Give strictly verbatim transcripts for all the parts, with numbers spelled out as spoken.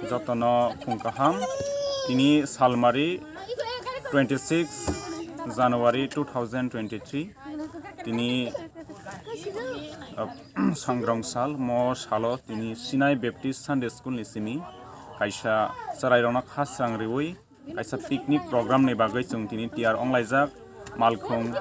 Jotono phung kaham. Tini salmari twenty six January two thousand twenty three. Tini, uh, sangrong sal, mo salo tini Sinai Baptist Sunday School ni simi kaisa chwrairokno khasrang riwi kaisa picnic program ni bagwi chwng tini tiyar onglaijak. Malkhung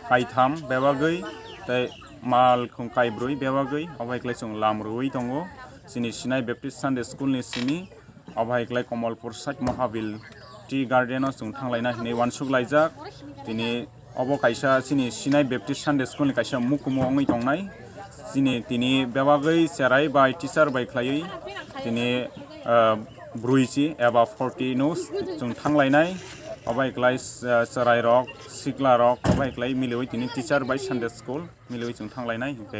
kaitham bebagwi tei malkhung kaibrwi bebagwi obo hai khlai chwng lam rwwi tongo. Chini Sinai Baptist Sunday School ni simi obo hai khlai Komolpur side Mohabil Tea Garden o chwng thanglaina hinwi uansuk laijak. Tini obo kaisa chini Sinai Baptist Sunday School ni kaisa mukumu wngwi tongnai. Chini tini bebagwi cherai bai teacher bai khlaiwi tini, ah, brwi chi eba forty no chwng thanglainai. Obo hai khlai, ah, cherai rok, sikla rok, obo hai khlai miliwi tini teacher bai Sunday School miliwi chwng thanglainai hinkhe.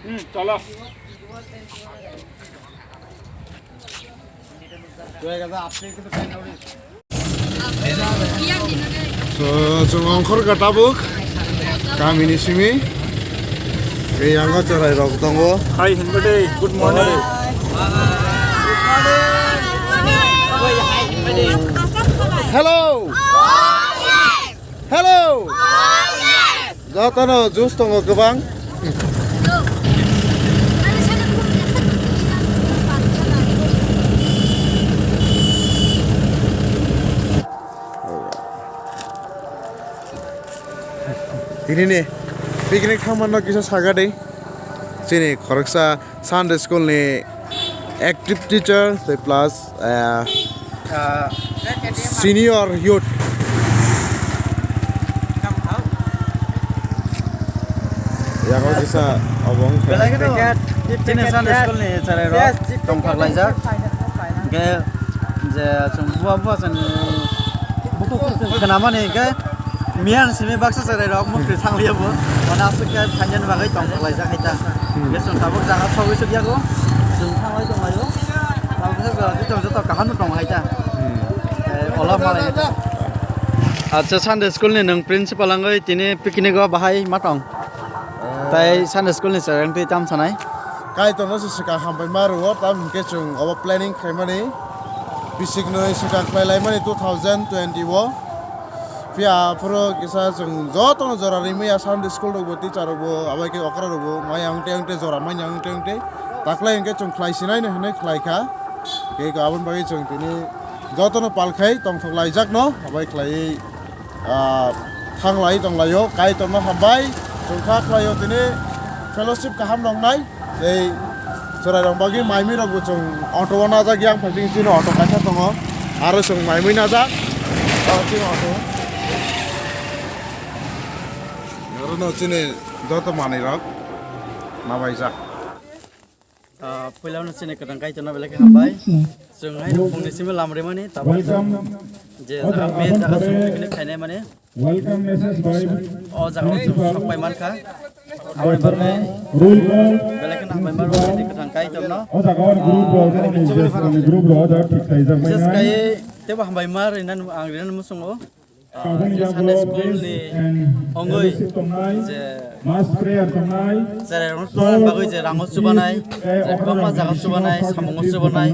Hmm, chalo. So, chwng ongkhor ka tabuk kamini simi. Tei yango chwrai rok tongo. Hi, hinba de. Good morning. Hello. Hello. Jotono juice tongo kwbang. Tini ni picnic thangmano kisa saga de. Chini khoroksa Sunday school ni active teacher tei plus, eh, senior youth. Yago kisa obo wngkha. Belai kheno chini Sunday school ni chwrai rok tongthok laijak. Hwnkhe je chwng buwa buwa chwng khnamani hwnkhe miyan simi baksa chwrai rok mukti thangliya bo. Mane aswk khe phainani bagwi tongthok laijak hai ta. Hmm. Hwnkhe chwng tabuk jaga sogwi sukyago. Chwng thangwi tonglaio. Tabuk khe joto joto kaham no tong hai ta. Hmm. Eh, ola malai. Acha, Sunday school ni nwng principal wngwi tini picnic o bahai ma tong? Eh. Tai Sunday school ni chwrai wngtwi tam sanai? Kaitorno se swkang hambai ma rwo, tamo hwnkhe chwng obo planning khaimani, bisiknwi swkang khlai laimani two thousand twenty o. Phiya aphuru kisa chwng jotono jora rimwi ya Sunday school rokbo, teacher rokbo, abai khe okra rokbo, maya wngte wngte jora manya wngte wngte. Taklai hwnkhe chwng khlai sinai no hinwi khlai kha. Khe aboni bagwi chwng tini jotono pal khai tongthok laijak no, abai khlaiwi ah, thanglai tonglaio, Kaitorno hambai, chwng kha khlaio tini fellowship kaham nongnai, tei chwrairok bagwi maimui rokbo chwng auto o najak, yang phaising chini auto kaisa tongo, aro chwng maimui najak, o chini auto. Orono chini joto manwi rok nabaijak. Ah, puila no chini kwthang Kaitorno belai khe hambai. Chwng haino phungni simi lam rimani, tabuk je jaga main jaga chwng picnic khainai mani. Welcome message by o jaga chwng sok pai mankha. Aboni bagwi belai khe hambai maro chini kwthang Kaitorno. O jaga o group rok, ah, group rok o jaga thik khaijak bai. Bises khai tebo hambai ma rina ang rina muchungo. Ah, Sunday school ni ongwi je chwrairokno tongna bagwi je rango chubanai, je kwbangma jaga chubanai, samungo chubanai,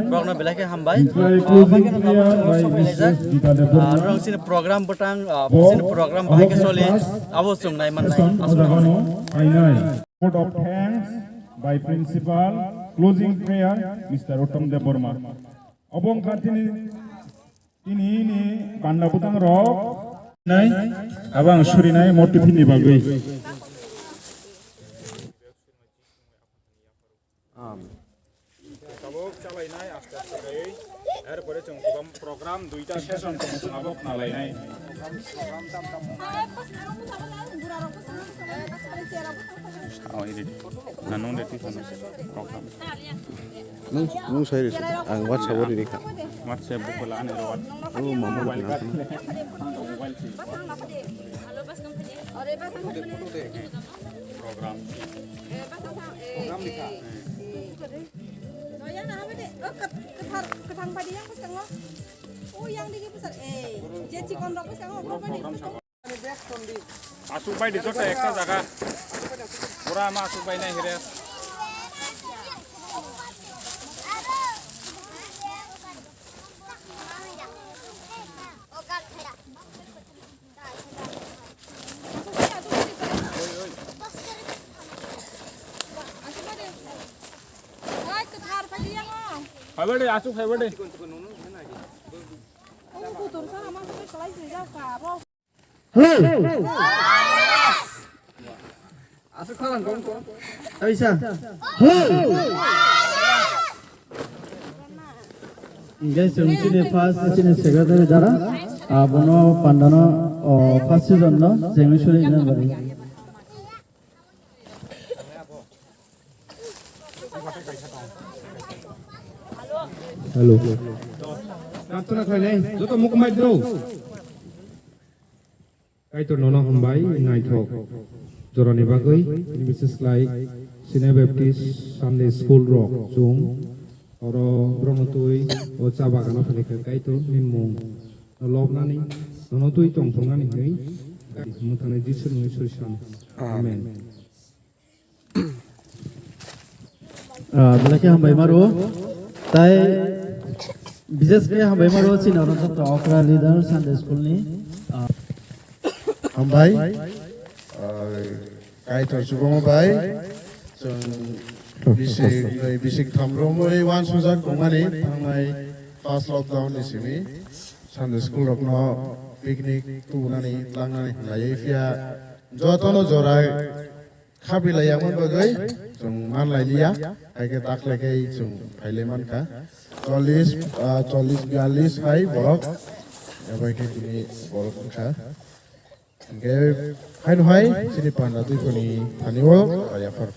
borokno belai khe hambai. Ah, bai kheno tabuk chwng sokphaijak. Ah, norok chini program bwtang, ah, chini program bahai khe choli, abo chwng nai mannai. Aswk no. Vote of thanks by principal, closing prayer, Mister Uttam Debbarma. Obo wngkha tini Tini ni panda bwtang rok nai abang surinai moti phini bagwi. Tabuk chalainai aste aste kaiwi. Erpore chwng program, program duita session tong abo khna lainai. Oh, ini. Nanung de twi program. Nung, nung sai risa. Ang WhatsApp o riri kha. WhatsApp buku la ane rawat. Oh, mama mobile na. Mobile si. Program. Program likha. Yang na habede, oh, ket-, ketar, ketang padi yang bwskango. Oh, yang digi bwsar, eh, je chikon rok bwskango, bro padi. Aswk bai di jota ekta jaga. Pura ma aswk bai nai hire. Phaiba de, aswk phaiba de. Hello. Aswk khalang kong kong. Taisa. Hello. Hingke chwng chini first chini secretary jara, abono pandano, o, first season no jengwi suri nang bari. Hello. Prarthana khlainai, joto mukhumbai bro. Kaitor nono hambai naithok jorani bagwi, bini bises khlai Sina Baptist Sunday School rok chwng oro borokno twi o cha bagano phai kha Kaitor ni mung no lobnani nono twi tongthoknani hwnwi mwthangni Jisu ni mungwi suri sano. Amen. Ah, belai khe hambai maro. Tai bises khe hambai maro chini oro joto okra leader Sunday school ni. Ah. Hambai. Ah, Kaitor chubamo bai. Chwng bisik, bisik tham romwi wansujak tongmani thangnai first lockdown ni simi Sunday school rokno picnic tubunani tlangnani hwnlaiwi phiya jotono jorai Khabilai yangma bagwi chwng manlai liya, hai khe daklai khe chwng phailai mankha. Chollish, ah, chollish, biyallish hai borok, abo hai khe tini borok wngkha. Hingkhe haino hai chini panda twiponi thani o, ah, yaphar.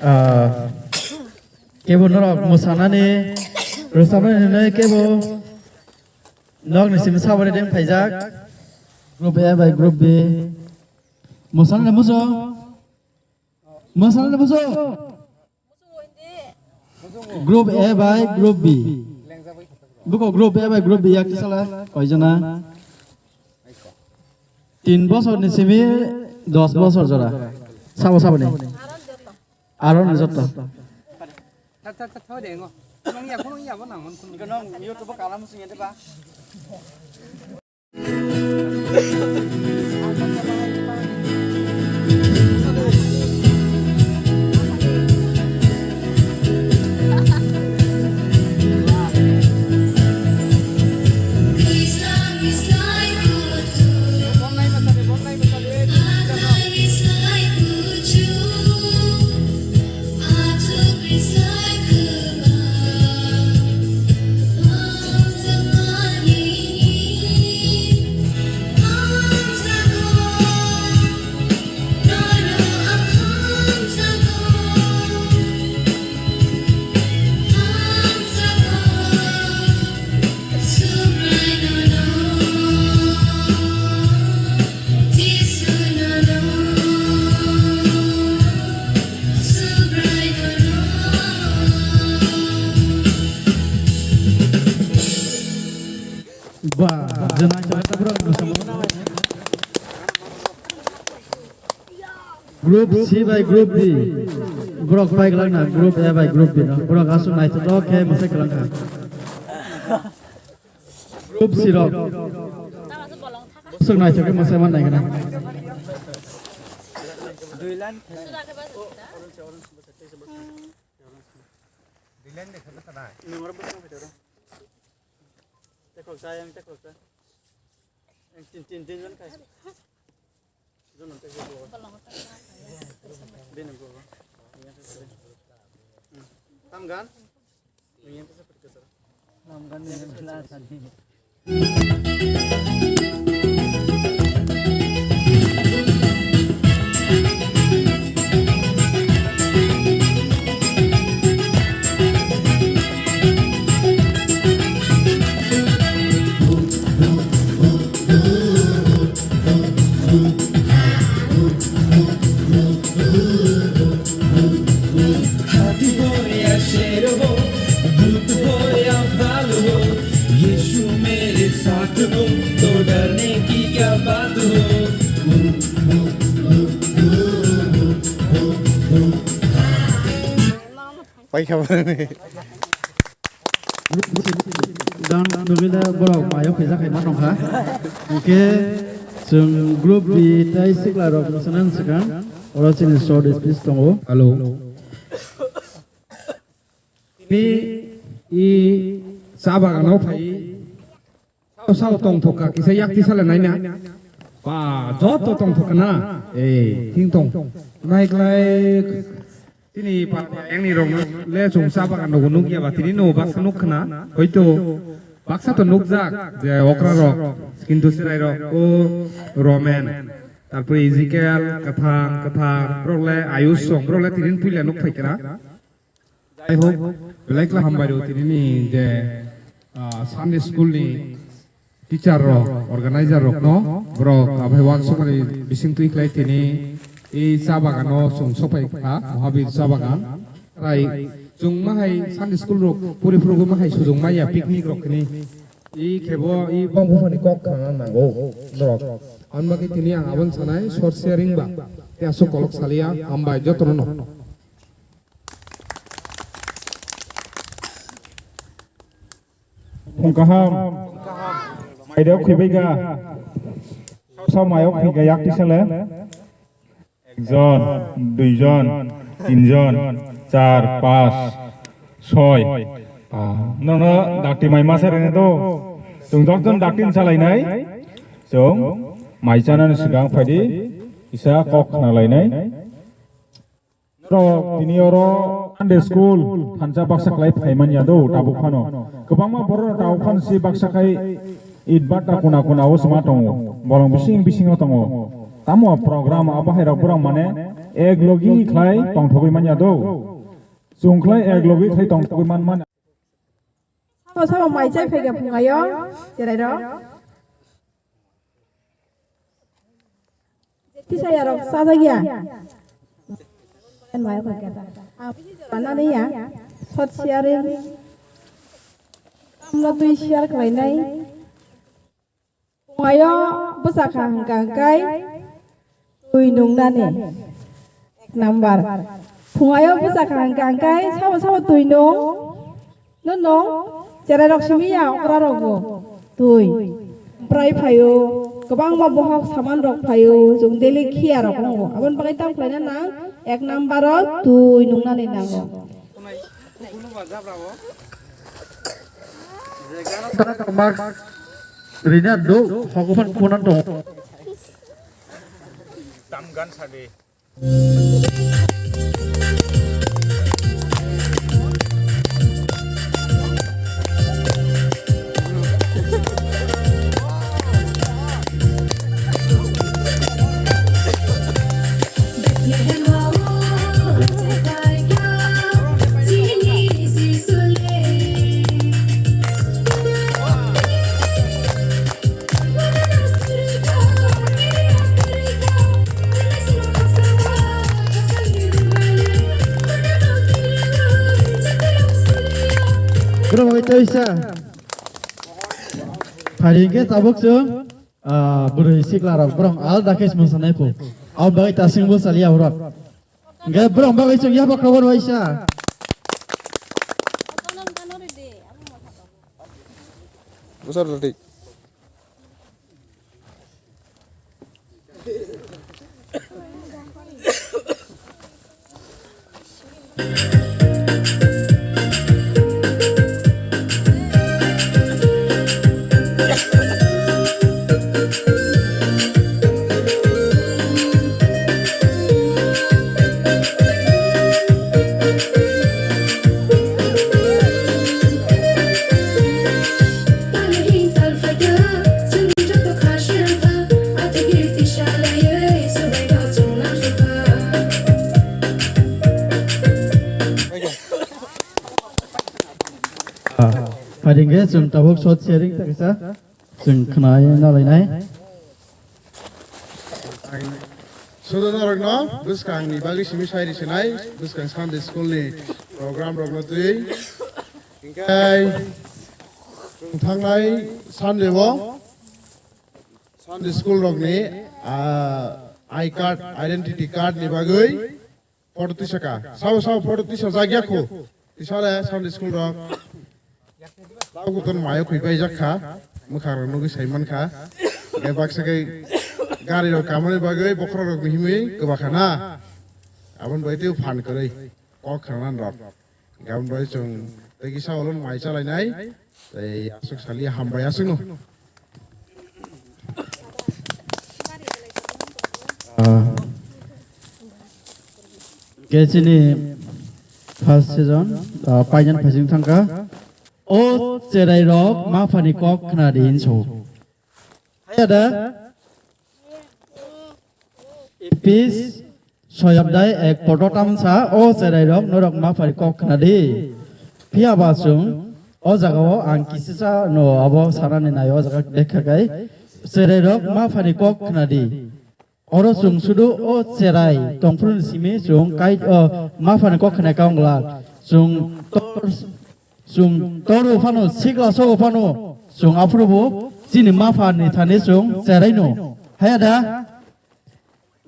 Ah, kebo norok mwsanani, rwchabnani hinwi kebo nokni simi sabari deng phaijak. Group A bai Group B. Mwsana le muso. Mwsana le muso. Group A bai Group B. Buko Group A bai Group B yak tisala koijona. Tin bosor ni simi dos bosor jora. Sabo sabo ni. Aro ni joto. Tha, tha, tha, tha, de, ngo. Nong ya, nong ya, bo nang, mon, kun. Nong YouTube kalam sing ya, de, ba. Ba, jana chara ta bro. Group C bai Group D. Borok pai glak na Group A bai Group B no. Borok aswk naithotok khe mwsai kwlang kha. Group C rok. Aswk naithok khe mwsai man nai gana. Dui line. Dui line de khata khata. Tekhok sa, yang tekhok sa. Yang tin, tin, tin jon kai. Jon jon tekhok. Bini go. Hmm. Tam gan? Yang tekhok sa. Tam gan ni yang tekhok sa. Dang nugwida borok mayo kisa khaima tongkha. Hwnkhe chwng group B tei sikla rok mwsana swkang. Oro chini short speech tongo. Hello. Tini i cha bagano phai. Sao sao tongthok kha kisa yak tisa le naina. Ba joto tongthok kha na. Eh, thing tong. Nai klai. Tini pa yang ni rong le chung cha bagan rok nuk ya ba tini no baksa nuk khna. Hoito baksa to nuk jak je okra rok. Kintu sirai rok o Roman. Tarpore Ezekiel, Kathang, Kathang, borok le Ayush song, borok le tini puila nuk phai kra. Jai hok, belai kla hambai rw tini ni je, ah, Sunday school ni teacher rok, organizer rok no, borok abai wansukmani bising twi khlai tini i cha bagan o chwng sopai kha, Mahabir cha bagan. Trai chwng ma hai Sunday school rok puri phuru ma hai sujung maya picnic rok ni. I khebo i bong buphani kok khana nango borok. Anbaki tini ang abon sanai short sharing ba. Te asuk kolok salia hambai jotono no. Phung kaham. Maidok khibaiga. Sa mayok khiga yak tisale. Ekjon, duijon, tinjon, char, pas, soi. Ah, nono dakti mai masa rene to. Chung dokjon dakti salainai. Chung mai chanani swkang phaidi. Kisa kok khna lainai. Norok tini oro Sunday school thansa baksa khlai phai manya do tabuk phano. Kwbangma borok tabuk phano si baksa khai it batta kuna kuna o sma tongo. Borok bising bisingo tongo. Tamo program abo hai rok borok mane ek logi khlai tongthogwi manya do. Chwng khlai ek logi khlai tongthogwi man man. Sabo sabo mai chai phai kha phungayo, cherai rok. Tisa ya rok sajak ya. Mai phai kha ta. Ang bisi jora na ya. Sot share. Amla twi share khlai nai. Phungayo bwsa kha hwnkha hwnkhe twi nungnani. Ek number. Phungayo bwsa kha hwnkha hwnkhe sabo sabo twi nung. Nung nung. Cherai rok simi ya okra rok bo. Twi. Prai phaio. Kwbangma bohok saman rok phaio. Chwng daily khiya rok nungo. Aboni bagwi tam khlaina nang. Ek number o twi nungnani nango. Rina do hogopan kunan do. Tam gan sadi. Bro, bai tei sa. Pharing khe tabuk chwng, ah, bwrwi sikla rok borok alda khe se mwsanai kho. Abo bagwi ta singbo saliya borok. Hwnkhe borok bagwi chwng yapha khobor waisa. Bwsar rwdi. Pharing khe chwng tabuk short sharing ta kisa chwng khwnai nalainai. Sudo norokno bwskangni bagwi simi sai risinai bwskang Sunday school ni program rokno twi. Hingkhe chwng thangnai Sunday o Sunday school rokni, ah, I card, identity card ni bagwi photo tisaka. Sao sao photo tisajak ya kho. Tisale Sunday school rok. Tabuk ton mayo khoi pai jak kha. Mwkhang rok nugwi sai man kha. Ge baksa kai gari rok kamani bagwi bokhorok rok ni himwi kwba kha na. Abon bai tei phan kwrwi kok khnanan rok. Gabon bai chwng tei kisa olon mai chalainai. Tei aswk sali hambai aswkno. Ah, ke chini first season, ah, paijan phasing thangkha. O cherai rok ma phani kok khna di hinso. Haya da? Ipis soyabdai ek poto tamsa o cherai rok norok ma phani kok khna di. Phiya ba chwng o jaga o ang kisisa no abo sanani nai o jaga dekha kai. Cherai rok ma phani kok khna di. Oro chwng sudu o cherai tongphuru ni simi chwng kai o ma phani kok khna kaung glak. Chwng tor, chwng toru phano sikla sogo phano chwng aphuru bo chini ma phani thani chwng cherai no. Haya da?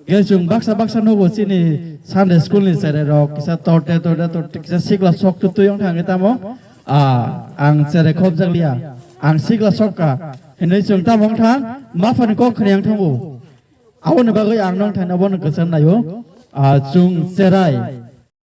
Ge chwng baksa baksa nugo chini Sunday school ni cherai rok kisa torte torte torte kisa sikla sok tu tuyong thangwi tamo. Ah, ang cherai khobjak liya. Ang sikla sok ka. Hinwi chwng tamo wng thang ma phani kok khna yang thango. Aboni bagwi ang nong thani abono kwchang naio. Ah, chwng cherai